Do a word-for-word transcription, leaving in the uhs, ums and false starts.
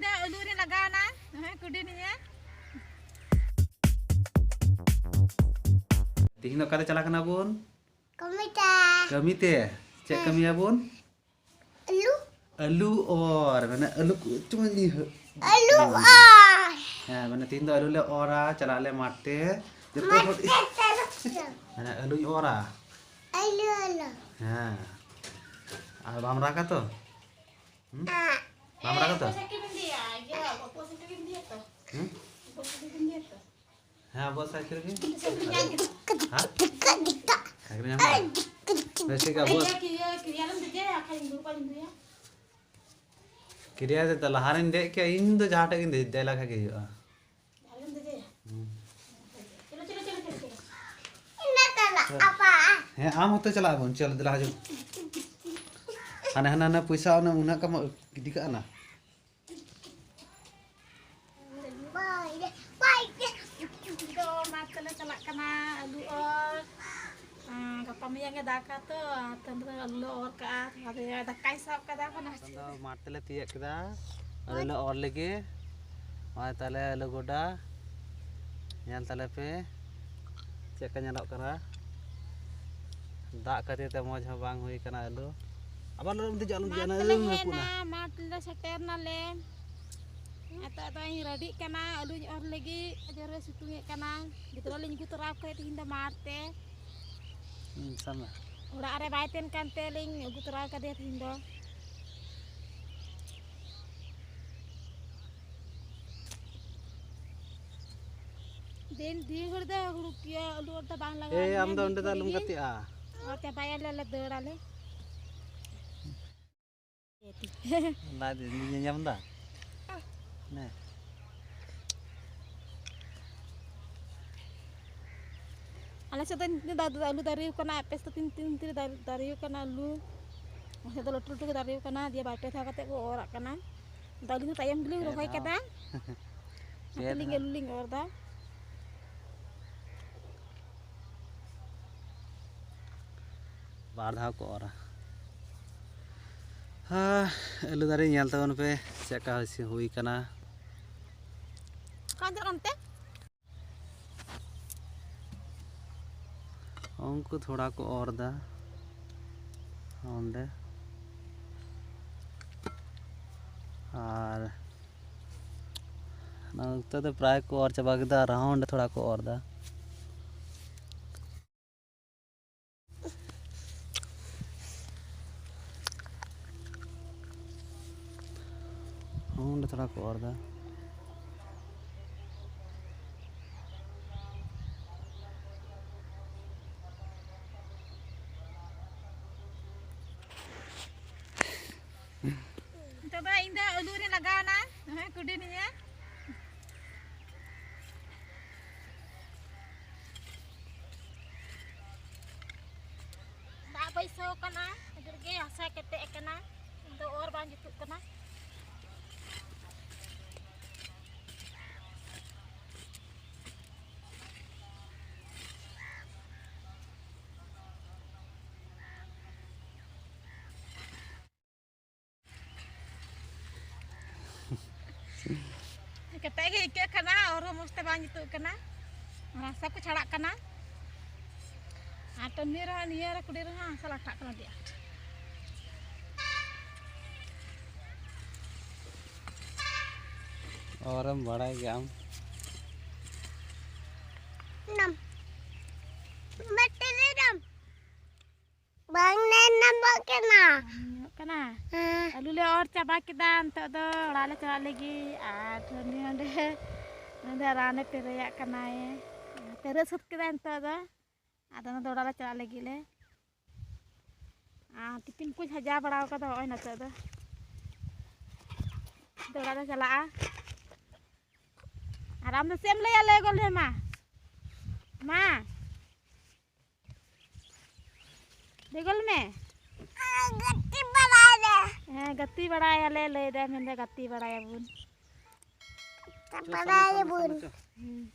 ᱫᱚ ᱟᱹᱞᱩ ᱨᱮ ᱞᱟᱜᱟᱣ ᱮᱱᱟ᱾ ᱱᱚᱜᱼᱚᱭ ᱠᱩᱰᱤ ᱱᱤᱭᱟᱹ᱾ ᱛᱤᱦᱤᱧ ᱫᱚ ᱚᱠᱟᱛᱮ ᱪᱟᱞᱟᱜ ᱠᱟᱱᱟ ᱵᱚᱱ? ᱠᱟᱹᱢᱤ ᱛᱮ᱾ ᱠᱟᱹᱢᱤ ᱛᱮ? ᱪᱮᱫ ᱦᱮᱸ᱾ ᱠᱟᱹᱢᱤᱭᱟᱵᱚᱱ? ᱟᱹᱞᱩ᱾ ᱟᱹᱞᱩ ᱚᱨ, ᱢᱟᱱᱮ ᱟᱹᱞᱩ ᱠᱚ ᱪᱩᱢᱟᱹᱧ ᱤᱭᱟᱹ᱾ ᱟᱹᱞᱩ ᱚᱨ᱾ ᱦᱮᱸ, ᱢᱟᱱᱮ ᱛᱤᱦᱤᱧ ᱫᱚ ᱟᱹᱞᱩ ᱞᱮ ᱚᱨᱟ, ᱪᱟᱞᱟᱜ ᱟᱞᱮ ᱢᱟᱴᱷ ᱛᱮ᱾ ᱡᱚᱛᱚ ᱦᱚᱲ ᱢᱟᱴᱷ ᱛᱮ ᱪᱟᱞᱟᱜ ᱟᱞᱮ᱾ ᱢᱟᱱᱮ ᱟᱹᱞᱩᱧ ᱚᱨᱟ᱾ ᱟᱹᱞᱩ, ᱟᱹᱞᱩ᱾ ᱦᱮᱸ᱾ ᱟᱨ ᱵᱟᱢ ᱨᱟᱜᱟ ᱛᱚ? ᱦᱩᱸ? ᱟᱜ᱾ ᱵᱟᱢ ᱨᱟᱜᱟ ᱛᱚ? ᱦᱩᱸ? ᱦᱮᱸ, ᱟᱵᱚᱣᱟᱜ ᱥᱟᱭᱠᱮᱞ ᱜᱮ᱾ ᱦᱮᱸ? ᱥᱟᱭᱠᱮᱞ ᱧᱟᱢ ᱠᱮᱫᱟ᱾ ᱵᱮᱥ ᱴᱷᱤᱠ, ᱟᱵᱚᱣᱟᱜ ᱠᱤᱨᱤᱭᱟ ᱨᱮ ᱫᱮᱡᱮᱭᱟ, ᱠᱷᱟᱱ ᱤᱧ ᱫᱩᱲᱩᱵᱟ, ᱤᱧ ᱫᱩᱭᱟ᱾ ᱠᱤᱨᱤᱭᱟ ᱨᱮ ᱫᱚ ᱞᱟᱦᱟ ᱨᱮᱧ ᱫᱮᱡ ᱠᱮᱭᱟ, ᱤᱧ ᱫᱚ ᱡᱟᱦᱟᱸ ᱴᱷᱮᱡ ᱜᱤᱧ ᱫᱮᱡ, ᱫᱮᱡ ᱞᱮᱠᱷᱟᱡ ᱜᱮ ᱦᱩᱭᱩᱜᱼᱟ᱾ ᱦᱩᱸ᱾ ᱦᱮᱸ, ᱟᱢ ᱦᱚᱸᱛᱚ ᱪᱟᱞᱟᱜ ᱟᱵᱚᱱ, ᱪᱚᱞ ᱫᱮᱞᱟ ᱦᱤᱡᱩᱜ᱾ ᱦᱟᱱᱮ, ᱦᱟᱱᱮ, ᱦᱟᱱᱮ ᱯᱚᱭᱥᱟ ᱚᱱᱮ ᱩᱱᱟᱹᱜ ᱠᱟᱢ ᱜᱤᱰᱤ ᱠᱟᱜᱼᱟ ᱱᱟ᱾ ᱫᱚ ᱢᱟᱴᱷ ᱛᱮᱞᱮ ᱪᱟᱞᱟᱜ ᱠᱟᱱᱟ ᱟᱹᱞᱩ ᱚᱨ᱾ ᱟᱸ, ᱜᱟᱯᱟ ᱢᱮᱭᱟᱝ ᱮ ᱫᱟᱜᱟ ᱛᱚ, ᱛᱮᱦᱮᱧ ᱫᱚ ᱟᱹᱞᱩ ᱞᱮ ᱚᱨ ᱠᱟᱜᱼᱟ᱾ ᱟᱫᱚ ᱫᱟᱠᱟᱭ ᱥᱟᱵ ᱠᱟᱫᱟ ᱠᱚ ᱱᱟᱥᱮ᱾ ᱮᱠᱷᱚᱱ ᱫᱚ ᱢᱟᱴᱷ ᱛᱮᱞᱮ ᱛᱤᱭᱟᱹᱜ ᱠᱮᱫᱟ, ᱟᱹᱞᱩ ᱞᱮ ᱚᱨ ᱞᱮᱜᱮ᱾ ᱱᱚᱜᱼᱚᱭ ᱛᱟᱦᱞᱮ ᱟᱹᱞᱩ ᱜᱚᱰᱟ, ᱧᱮᱞ ᱛᱟᱞᱮ ᱯᱮ ᱪᱮᱫ ᱞᱮᱠᱟ ᱧᱮᱞᱚᱜ ᱠᱟᱱᱟ᱾ ᱫᱟᱜ ᱠᱷᱟᱹᱛᱤᱨ ᱛᱮ ᱢᱚᱡᱽ ᱦᱚᱸ ᱵᱟᱝ ᱦᱩᱭ ᱠᱟᱱᱟ ᱟᱹᱞᱩ᱾ ᱟᱵᱟᱨ ᱟᱞᱚᱢ ᱫᱮᱡᱚᱜᱼᱟ, ᱟᱞᱚᱢ ᱫᱮᱡᱚᱜᱼᱟ, ᱢᱟᱴᱷ ᱛᱮᱞᱮ ᱟᱹᱞᱩᱢ ᱦᱮᱡ ᱨᱟᱹᱯᱩᱫ ᱮᱱᱟ, ᱱᱟ᱾ ᱢᱟᱴᱷ ᱞᱮ ᱥᱮᱴᱮᱨ ᱱᱟᱞᱮ᱾ ᱱᱤᱛᱚᱜ ᱫᱚᱧ ᱨᱮᱰᱤᱜ ᱠᱟᱱᱟ, ᱟᱹᱞᱩᱧ ᱚᱨ ᱞᱟᱹᱜᱤᱫ᱾ ᱡᱳᱨᱮ ᱥᱤᱛᱩᱝ ᱮᱫ ᱠᱟᱱᱟ᱾ ᱜᱤᱫᱽᱨᱟᱹ ᱞᱤᱧ ᱟᱹᱜᱩ ᱛᱚᱨᱟ ᱠᱟᱭᱟ ᱛᱤᱦᱤᱧ ᱫᱚ ᱢᱟᱴᱷ ᱛᱮ᱾ ᱦᱩᱸ, ᱥᱟᱵ ᱢᱮ᱾ ᱚᱲᱟᱜ ᱨᱮ ᱵᱟᱭ ᱛᱟᱦᱮᱱ ᱠᱟᱱ ᱛᱮ ᱞᱤᱧ ᱟᱹᱜᱩ ᱛᱚᱨᱟ ᱠᱟᱫᱮᱭᱟ ᱛᱤᱦᱤᱧ ᱫᱚ᱾ ᱫᱤᱱ, ᱫᱤᱱ ᱵᱷᱳᱨ ᱫᱚ ᱦᱩᱲᱩ ᱤᱭᱟᱹ ᱟᱹᱞᱩ ᱚᱨ ᱫᱚ ᱵᱟᱝ ᱞᱟᱜᱟᱣ ᱮᱭ, ᱞᱤᱧᱟ, ᱟᱢ ᱫᱚ ᱢᱤᱫ ᱚᱸᱰᱮ ᱫᱚ ᱜᱷᱟᱹᱲᱤ ᱟᱞᱚᱢ ᱜᱮ᱾ ᱜᱟᱛᱮᱜᱼᱟ᱾ ᱟᱨ ᱪᱟᱵᱟᱭᱟᱞᱮ, ᱟᱞᱮ ᱫᱟᱹᱲᱟᱞᱮ᱾ ᱞᱟᱡ ᱧᱮᱞ ᱧᱟᱢ ᱫᱟ? ᱱᱮ᱾ ᱟᱞᱮ ᱥᱮᱫ ᱫᱚ ᱱᱤᱛ ᱫᱚ ᱟᱹᱞᱩ ᱫᱟᱨᱮ ᱠᱟᱱᱟ, ᱟᱯᱮ ᱥᱮᱫ ᱫᱚ ᱛᱤᱱ, ᱛᱤᱱ, ᱛᱤᱱ ᱫᱟᱨᱮ, ᱫᱟᱨᱮ ᱠᱟᱱᱟ ᱟᱹᱞᱩ? ᱟᱞᱮ ᱥᱮᱫ ᱫᱚ ᱞᱟᱹᱴᱩ ᱞᱟᱹᱴᱩ ᱜᱮ ᱫᱟᱨᱮ ᱠᱟᱱᱟ, ᱫᱤᱭᱮ ᱵᱟᱨ ᱯᱮ ᱫᱷᱟᱣ ᱠᱟᱛᱮ ᱠᱚ ᱚᱨᱟᱜ ᱠᱟᱱᱟ᱾ ᱟᱫᱚ ᱟᱹᱞᱤᱧ ᱦᱚᱸ ᱛᱟᱭᱚᱢ ᱜᱮᱞᱤᱧ ᱯᱮ ᱨᱚᱦᱚᱭ ᱫᱷᱟᱣ᱾ ᱠᱟᱫᱟ᱾ ᱯᱮ ᱱᱚᱛᱮ ᱞᱤᱧ ᱫᱷᱟᱣ᱾ ᱟᱹᱞᱩ ᱞᱤᱧ ᱚᱨ ᱫᱟ᱾ ᱵᱟᱨ ᱫᱷᱟᱣ ᱠᱚ ᱚᱨᱟ᱾ ᱦᱟ, ᱟᱹᱞᱩ ᱫᱟᱨᱮ ᱧᱮᱞ ᱛᱟᱵᱚᱱ ᱯᱮ᱾ ᱪᱮᱫ ᱞᱮᱠᱟ ᱦᱩᱭ ᱠᱟᱱᱟ? ᱚᱠᱟ ᱫᱚ ᱚᱱᱛᱮ? ᱩᱱᱠᱩ ᱛᱷᱚᱲᱟ ᱠᱚ ᱚᱨ ᱫᱟ ᱚᱸᱰᱮ, ᱟᱨ ᱱᱚᱛᱮ ᱫᱚ ᱯᱨᱟᱭ ᱠᱚ ᱚᱨ ᱪᱟᱵᱟ ᱠᱮᱫᱟ, ᱟᱨᱦᱚᱸ ᱚᱸᱰᱮ ᱛᱷᱚᱲᱟ ᱠᱚ ᱚᱨ ᱫᱟ᱾ ᱚᱸᱰᱮ ᱛᱷᱚᱲᱟ ᱠᱚ ᱚᱨ ᱫᱟ᱾ ᱛᱚᱵᱮ ᱤᱧ ᱫᱚ ᱟᱹᱞᱩ ᱨᱮ ᱞᱟᱜᱟᱣ ᱮᱱᱟ, ᱱᱚᱜᱼᱚᱭ ᱠᱩᱰᱤ ᱱᱤᱭᱟᱹ᱾ ᱫᱟᱜ ᱵᱟᱹᱭᱥᱟᱹᱣ ᱠᱟᱱᱟ, ᱟᱹᱰᱤ ᱨᱟᱸᱜᱟᱣ ᱦᱟᱥᱟ ᱠᱮᱴᱮᱡ ᱟᱠᱟᱱᱟ, ᱤᱧ ᱫᱚ ᱚᱨ ᱵᱟᱝ ᱡᱩᱛᱩᱜ ᱠᱟᱱᱟ᱾ ᱠᱮᱴᱮᱡ ᱜᱮ ᱟᱹᱭᱠᱟᱹᱜ ᱠᱟᱱᱟ, ᱚᱨ ᱦᱚᱸ ᱢᱚᱡᱽ ᱛᱮ ᱵᱟᱝ ᱡᱩᱛᱩᱜ ᱠᱟᱱᱟ, ᱦᱟᱥᱟ ᱠᱚ ᱪᱷᱟᱲᱟᱜ ᱠᱟᱱᱟ᱾ ᱟᱨ ᱴᱟᱺᱰᱤ ᱨᱮᱦᱚᱸ, ᱱᱤᱭᱟᱹ ᱨᱮ ᱠᱩᱰᱤ ᱨᱮᱦᱚᱸ ᱦᱟᱥᱟ ᱞᱟᱴᱷᱟᱜ ᱠᱟᱱᱟ ᱟᱹᱰᱤ ᱟᱸᱴ᱾ ᱚᱨᱮᱢ ᱵᱟᱲᱟᱭ ᱜᱮᱭᱟ ᱟᱢ? ᱱᱟᱢ᱾ ᱵᱟᱴᱤ ᱨᱮ ᱱᱟᱢ᱾ ᱵᱟᱝ ᱧᱮᱞ ᱧᱟᱢᱚᱜ ᱠᱟᱱᱟ᱾ ᱵᱟᱝ ᱧᱮᱞᱚᱜ ᱠᱟᱱᱟ? ᱦᱮᱸ᱾ ᱟᱹᱞᱩ ᱞᱮ ᱚᱨ ᱪᱟᱵᱟ ᱠᱮᱫᱟ, ᱱᱤᱛᱚᱜ ᱫᱚ ᱚᱲᱟᱜ ᱞᱮ ᱪᱟᱞᱟᱜ ᱞᱟᱹᱜᱤᱫ᱾ ᱟᱨ ᱩᱱᱤ ᱚᱸᱰᱮ, ᱚᱸᱰᱮ ᱨᱟᱱᱮ ᱯᱮᱨᱮᱭᱟᱜ ᱠᱟᱱᱟᱭ, ᱯᱮᱨᱮ ᱥᱟᱹᱛ ᱠᱮᱫᱟᱭ ᱱᱤᱛᱚᱜ ᱫᱚ᱾ ᱟᱫᱚ ᱚᱱᱟ ᱫᱚ ᱚᱲᱟᱜ ᱞᱮ ᱪᱟᱞᱟᱜ ᱞᱟᱹᱜᱤᱫ ᱞᱮ᱾ ᱟᱨ ᱴᱤᱯᱤᱱ ᱠᱚᱧ ᱥᱟᱡᱟᱣ ᱵᱟᱲᱟ ᱟᱠᱟᱫᱟ, ᱦᱚᱸᱜᱼᱚᱭ ᱱᱤᱛᱚᱜ ᱫᱚ ᱫᱚ ᱚᱲᱟᱜ ᱞᱮ ᱪᱟᱞᱟᱜᱼᱟ᱾ ᱟᱨ ᱟᱢ ᱫᱚ ᱪᱮᱫ ᱮᱢ ᱞᱟᱹᱭᱟ? ᱞᱟᱹᱭ ᱜᱚᱫ ᱢᱮ ᱢᱟ, ᱢᱟ᱾ ᱞᱟᱹᱭ ᱜᱚᱫ ᱢᱮ᱾ ᱜᱟᱛᱮ ᱵᱟᱲᱟᱭᱟᱞᱮ᱾ ᱦᱮᱸ, ᱜᱟᱛᱮ ᱵᱟᱲᱟᱭᱟᱞᱮ, ᱞᱟᱹᱭ ᱫᱟᱭ, ᱢᱮᱱᱫᱟ ᱜᱟᱛᱮ ᱵᱟᱲᱟᱭᱟᱵᱚᱱ᱾ ᱜᱟᱛᱮ ᱵᱟᱲᱟᱭᱟᱵᱚᱱ᱾ ᱦᱩᱸ᱾